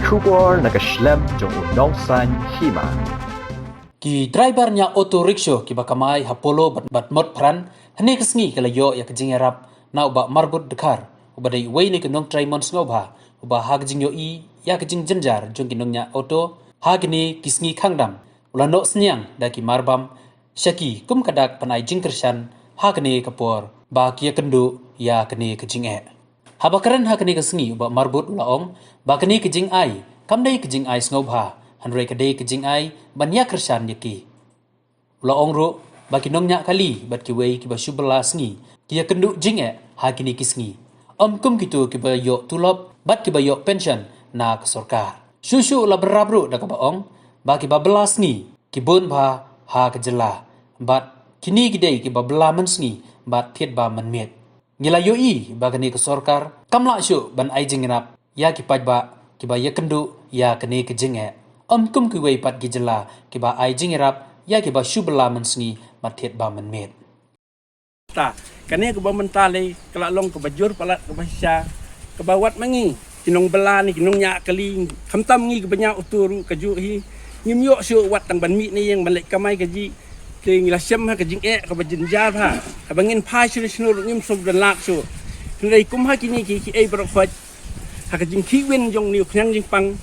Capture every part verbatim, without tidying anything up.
Khubor na ka shlem jong u nongsan hima. Ki driver nia auto rickshaw kiba kamai ha Polo bad, bad Motphran, hynne ka sngi ki la ïoh ïa ka jingïarap na u Bah Marbud Dkhar, uba dei uwei na ki nongtrei mon sngewbha, uba ha ka jingïohi ïa ka jingjynjar jong ki nongñiah auto ha kine ki sngi khang dam, u la noh synñiang da ki marbam sha ki kum ka dak ban ai jingkyrshan ha kane ka por ba ki ïakynduh ïa kane ka jingeh. Haba kren ha kane ka sngi, u Bah Marbud u la ong ba kane ka jingai kam dei ka jingai sngewbha, hynrei ka dei ka jingai ban ïakyrshan ïa ki. U la ong ruh ba ki nongñiah kali bad kiwei kiba shu bylla sngi ki ïakynduh jingeh ha kine ki sngi, ym kum kito kiba ïoh tulop bad kiba ïoh pension na ka sorkar. Shuh shuh u la bynrap ruh da kaba ong ba kiba bylla sngi ki bun bha ha ka jylla, bad kine ki dei kiba bylla mynsngi bad thied bam mynmiet. Ngi la ïohi ba kane ka sorkar kam lah shuh ban ai jingïarap ïa ki paidbah kiba ïakynduh ïa kane ka jingeh, ym kum kiwei pat ki jylla kiba ai jingïarap ïa kiba shu bylla mynsngi bad thied bam mynmiet. Ta, kane kaba mynta lei ka la long kaba jur palat kaba shisha, kaba wat ma ngi ki nongbylla ne ki nongñiah kali, khamtam ngi kiba ñiah auto ruh kajuh hi ngim ïoh shuh wat tang ban mih ne ïeng ban leit kamai kajih. Te ngi la shem ha ka jingeh kaba jynjar bha, haba ngin phai shnur shnur ruh ngim sngewdon lad shuh. Hynrei kum ha kine ki, kiei baroh khoit, ha ka jingkhih win jong une u khñiang jingpang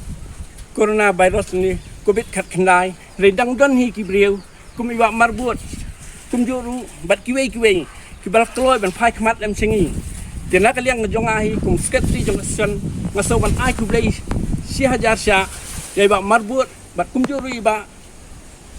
coronavirus ne, covid khatkhyndai, hynrei dang don hi ki briew kum i Bah Marbud, kumjuh ruh bad kiwei kiwei kiba la kloi ban phai khmat lem sha ngi. Te na ka liang jong nga hi kum secretary jong ka association, nga sngew ban ai khublei shi hajar shah ïa i Bah Marbud bad kumjuh ruh i Bah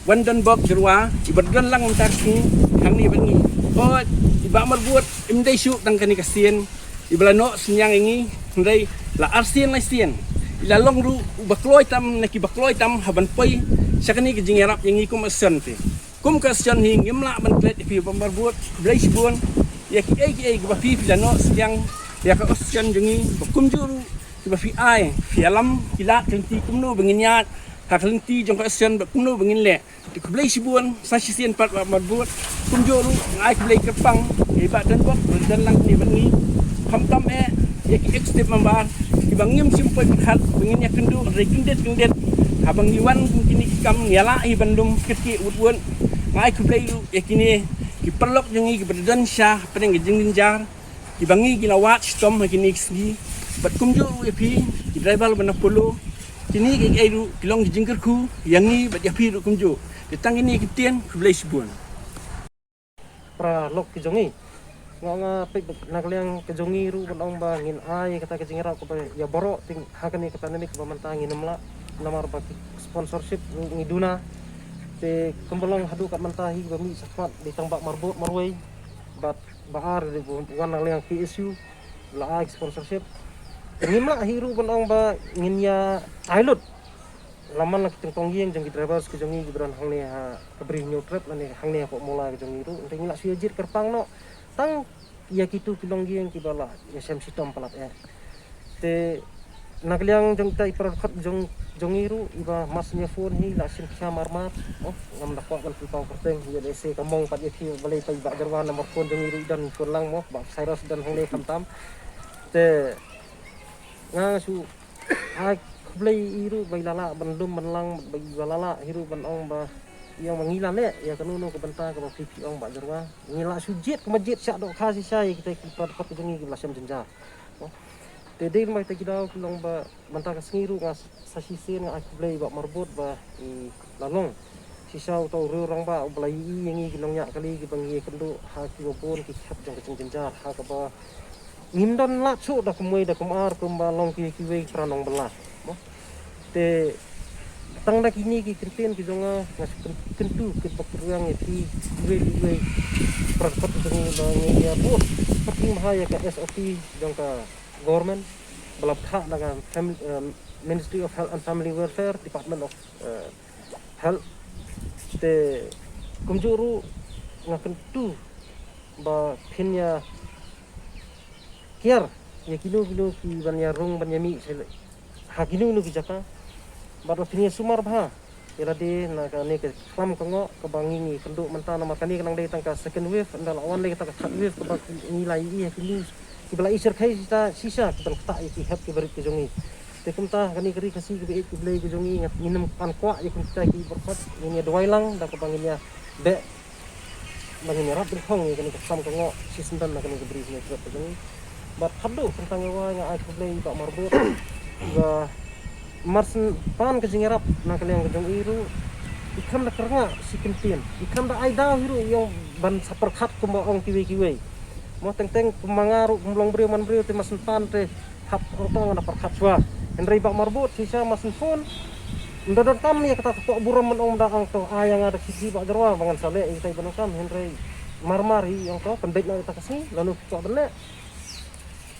Wandonbok Jyrwa, iba don lang mynta ka sngi hangne bad ngi. Hooid, i Bah Marbud im dei shuh tang kane ka sien iba la noh synñiang ïa ngi, hynrei la arsien laisien i la long ruh uba kloi tam na kiba kloi tam ha ban poi sha kane ka jingïarap ïa ngi kum association. Te kum ka association hi ngim lah ban klet ïa phi Bah Marbud, khublei shibun ïa kiei kiei kiba phi, phi la noh synñiang ïa ka association jong ngi, ba kumjuh ruh kiba phi ai, phi ïalam, phi lad ka lynti kumno ba ngin ïaid ha ka lynti jong ka association bad kumno ba ngin leh. Te khublei shibun sa shisien pat Bah Marbud. Kumjuh ruh nga ai khublei kyrpang ïa i Bah Donbok ba don lang ne bad ngi, khamtam eh ïa ki executive member kiba ngim shym poi pyrkhat ba ngin ïakynduh, hynrei kyndit kyndit haba ngi wan kum kine ki kam ngi ïalah hi ban lum kyrkieh wut wut. Nga ai khublei ruh ïa kine ki paralok jong ngi kiba don sha hapdeng ka jingjynjar, kiba ngi ki la wad shitom ha kine ki sngi, bad kumjuh ruh ïa phi ki driver ba na Polo. Kine kiei kiei ruh ki long ki jingkyrkhu ïa ngi bad ïa phi ruh kumjuh. Te tang kine ki ktien, khublei shibun. Paralok ki jong ngi, nga, nga peit na ka liang ka jong ngi ruh ban ong ba ngin ai kata ka jingïarap kaba ïa baroh, te ha kane ka pandemic ba mynta ngin ym lah namar ba ki sponsorship ngi duna. Te kumba long haduh ka mynta hi ba mih shakhmat dei tang Bah Marbud marwei bad Bah Ar dei ba wan na ka liang P S U la ai sponsorship. Te ngim lah hi ruh ban ong ba ngin ïa ai lut. La man la ki tyngkong ïing jong ki drivers ki jong ngi kiba don hangne ha ka Bri Hynñiewtrep lane hangne ha Pohmola ki jong ngi ruh, hynrei ngi la shu ïa jied kyrpang noh tang ïa kitu ki longïing kiba la ïashem shitom palat eh. Te na ka liang jong ita i para dkhot jong, jong ngi ruh iba Mas Hynñiewphone hi la shim khia mar mar. Oh, ngam da kwah ban pynpaw kyrteng, ïa lehse ka mong pat ïa phi balei pat i Bah Jyrwa, namar phone jong ngi ruh i don phone lang mo, Bah Cyrus don hangne khamtam. Te nga shu ai khublei ïa i ruh ba i la lah ban lum ban lang, ba i ba la lah hi ruh ban ong ba ïa ma ngi la leh ïa kano kano ka bynta kaba phi phi ong Bah Jyrwa. Ngi la shu jied kumba jied shah dohkha shisha ïa kita ki para dkhot ki jong ngi kiba la shem jynjar. Te dei ma kita ki daw ki long ba mynta ka sngi ruh nga sa shisien nga ai khublei Bah Marbud ba i la long shisha uta u riew rangbah uba la ïohi ïa ngi ki nongñiah kali kiba ngi ïakynduh ha kiba bun ki khep jong ka jingjynjar, ha kaba ngim don lad shuh da kumwei da kumar kumba long ki kiwei para nongbylla mo. Te tang da kine ki kyntien ki jong nga, nga shu kyn-, kyntu kyrpad kyrpang ïa phi kiwei kiwei para dkhot jong ngi ba ngi ïa buh pyrthei bha ïa ka S O P jong ka government ba la phah da ka fam-, em, Ministry of Health and Family Welfare, Department of, eh, Health. Te kumjuh ruh nga kyntu ba phin ïa kiar ïa kino kino ki ban ïa rung ban ïa mih sha ha kino kino ki jaka. Bad ba phin ïa sumar bha ïa lade na kane ka khlam ka ngoh kaba ngi ngi kynduh mynta, namar kane ka nang dei tang ka second wave, ynda la wan dei tang ka third wave kaba ngi la ïohi ha kino kiba la i shyrkhei shisha shisha ki ban ktah ïa ki hep ki barit ki jong ngi. Te kumta kane ka ri Khasi kaba ïeit ka Blei ka jong ngi, ngin ym pan kwah ïa kumta ki bor khot, ngin ïa duwai lang da kaba ngin ïa dei, ba ngin ïarap ri hong ïa kane ka kam ka ngoh shisyndon na kane ka bri kane ka jong ngi. Bad haduh kumta nga wai nga ai khublei Bah Marbud ba mar syn pan ka jingïarap na ka liang ka jong i ruh, i khlem da kyrngah shi kyntien, i khlem da ai daw hi ruh ïa ban sa pyrkhat kumba ong kiwei kiwei. Mo teng teng kumba nga ruh kum long briew man briew te mar syn pan te hap ong tang na pyrkhat shuwa. Hynrei Bah Marbud shisha mar syn phone, ym da don tam ïa kata ka pok burom ban ong da ong to ai ïa nga da khiji Bah Jyrwa ba ngan sa leh ïa kita i ban ong tam, hynrei mar mar i ong to pyndait na ïa kata ka sngi lano phi kwah ban leh.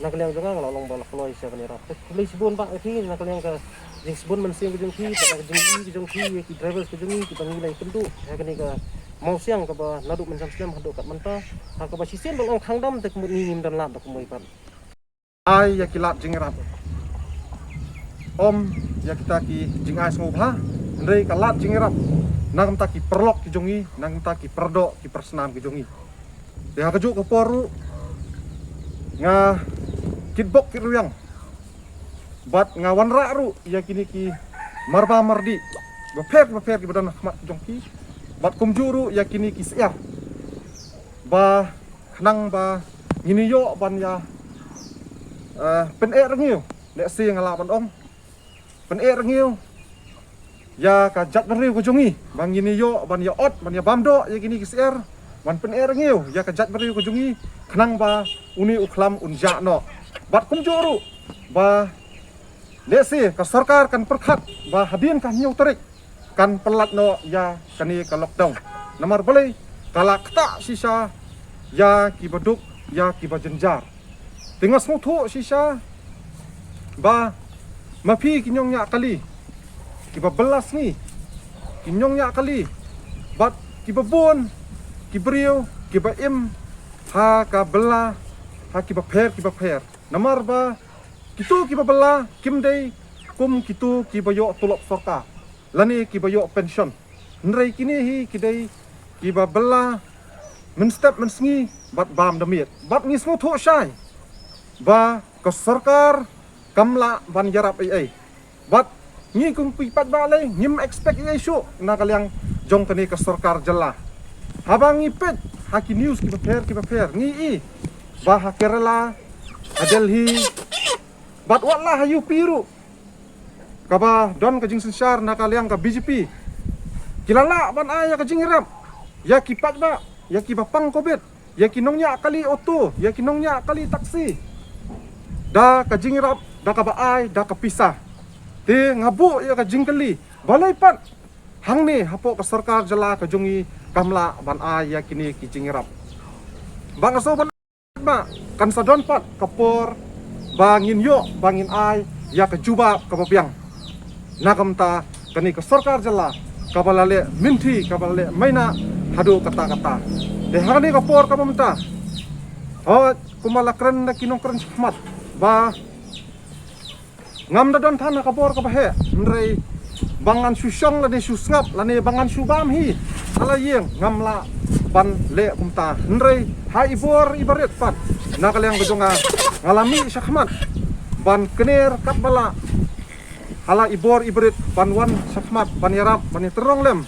Na ka liang jong nga nga la long ba la kloi sha ban ïarap. Te khublei shibun Bah ïa phi na ka liang ka jingsbun mynsiem ka jong phi, ka jingïohi ka jong phi ïa ki drivers ka jong ngi kiba ngi la ïakynduh ha kane ka mawsiang kaba naduh mynjam snem haduh kat mynta, ha kaba shisien ba long khang dam te kumut ngi ngim don lad da kumwei pat. Ai ïa ki lad jingïarap. Ym ïa kita ki jingai sngewbha, hynrei ka lad jingïarap na ka bynta ki paralok ki jong ngi, na ka bynta ki paradoh ki parasnam ki jong ngi. Te ha kajuh ka por ruh nga kitbok kitrwiang bad nga wanrah ruh ïa kine ki marbam mardih bapher bapher kiba don ha khmat jong ki, bad kumjuh ruh ïa kine ki syiar ba khnang ba ngin ïoh ban ïa, eh, pyneh rngiew, lehse nga lah ban ong, pyneh rngiew ïa ka jaitbynriew ka jong ngi ba ngin ïoh ban ïa ot ban ïa bam doh ïa kine ki syiar, ban pyneh rngiew ïa ka jaitbynriew ka jong ngi khnang ba une u khlam un jah noh. Bad kumjuh ruh ba lehse ka sorkar kan pyrkhat ba hadien ka hynñiew tarik kan pyllait noh ïa kane ka lockdown. Namar balei? Ka la ktah shisha ïa kiba duk, ïa kiba jynjar. Te nga sngewthuh shisha ba ma phi ki nongñiah kali kiba bylla sngi, ki nongñiah kali bad kiba bun ki briew kiba im ha ka bylla ha kiba pher kiba pher. Namar ba kito kiba bylla kim dei kum kito kiba ïoh tulop sorkar lane kiba ïoh pension. Hynrei kine hi ki dei kiba bylla mynstep mynsngi bad bam da miet. Bad ngi sngewthuh shai ba ka sorkar kam lah ban ïarap ei ei. Bad ngi kum ki paidbah lei ngim expect ei ei shuh na ka liang jong kane ka sorkar jylla. Haba ngi peit ha ki news kiba pher kiba pher ngi i ba ha Kerala, ha Delhi bad wat la ha U P ruh kaba don ka jingsynshar na ka liang ka B J P, ki la lah ban ai ïa ka jingïarap ïa ki paidbah, ïa kiba pang covid, ïa ki nongñiah kali auto, ïa ki nongñiah kali taxi da ka jingïarap da kaba ai da ka pisa. Te nga buh ïa ka jingkylli, balei pat hangne hapoh ka sorkar jylla ka jong ngi kam lah ban ai ïa kine ki jingïarap? Ba nga sngewbha ba kan sa don pat ka por ba ngin ïoh ba ngin ai ïa ka jubab kaba biang na ka bynta kane ka sorkar jylla kaba la leh mynthi, kaba la leh maina haduh katta katta. Te ha kane ka por kaba mynta, hooid, kumba la kren da ki nongkren shakhmat ba ngam da don than ha ka bor kaba heh, hynrei ba ngan shu shong lane shu sngap lane ba ngan shu bam hi ha la ïing, ngam lah ban leh kumta. Hynrei ha i bor iba rit pat na ka liang ka jong nga, nga la mih shakhmat ban kner katba lah ha la i bor iba rit ban wan shakhmat ban ïarap ban ïatrong lem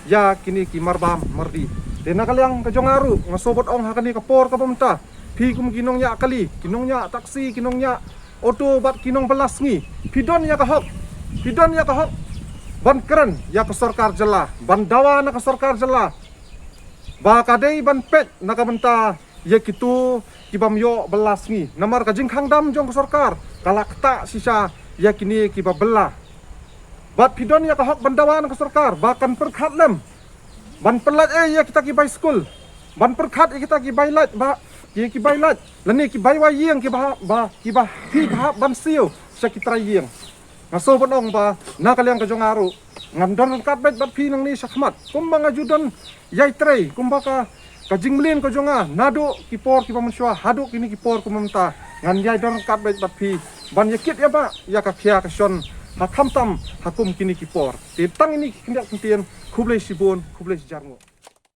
ïa kine ki marbam mardih. Te na ka liang ka jong nga ruh nga sngewbha ong ha kane ka por kaba mynta, phi kum ki nongñiah kali, ki nongñiah taxi, ki nongñiah auto bad ki nongbylla sngi, phi don ïa ka hok, phi don ïa ka hok ban kren ïa ka sorkar jylla, ban dawa na ka sorkar jylla ba ka dei ban peit na ka bynta ïa kito ki bym ïoh bylla sngi. Namar ka jingkhang dam jong ka sorkar ka la ktah shisha ïa kine kiba bylla. Bad phi don ïa ka hok ban dawa na ka sorkar ba kan pyrkhat lem ban pyllait ei ïa kita ki bai skul, ban pyrkhat ïa kita ki bai lait ba, ïa ki bai lait lane ki bai wai ïing kiba, ba kiba phi ba hap ban siew sha ki trai ïing. Nga sngewbha ong ba na ka liang ka jong nga ruh ngan don ryngkat beit bad phi nangne shakhmat kumba nga ju don ïai trei, kumba ka, ka jingmlien ka jong nga naduh ki por kiba mynshuwa haduh kine ki por kumba mynta, ngan ïai don ryngkat beit bad phi ban ïa kit ïa ba ïa ka khia ka shon ha khamtam ha kum kine ki por. Te tang ine ki khyndiat kyntien, khublei shibun, khublei shijar nguh.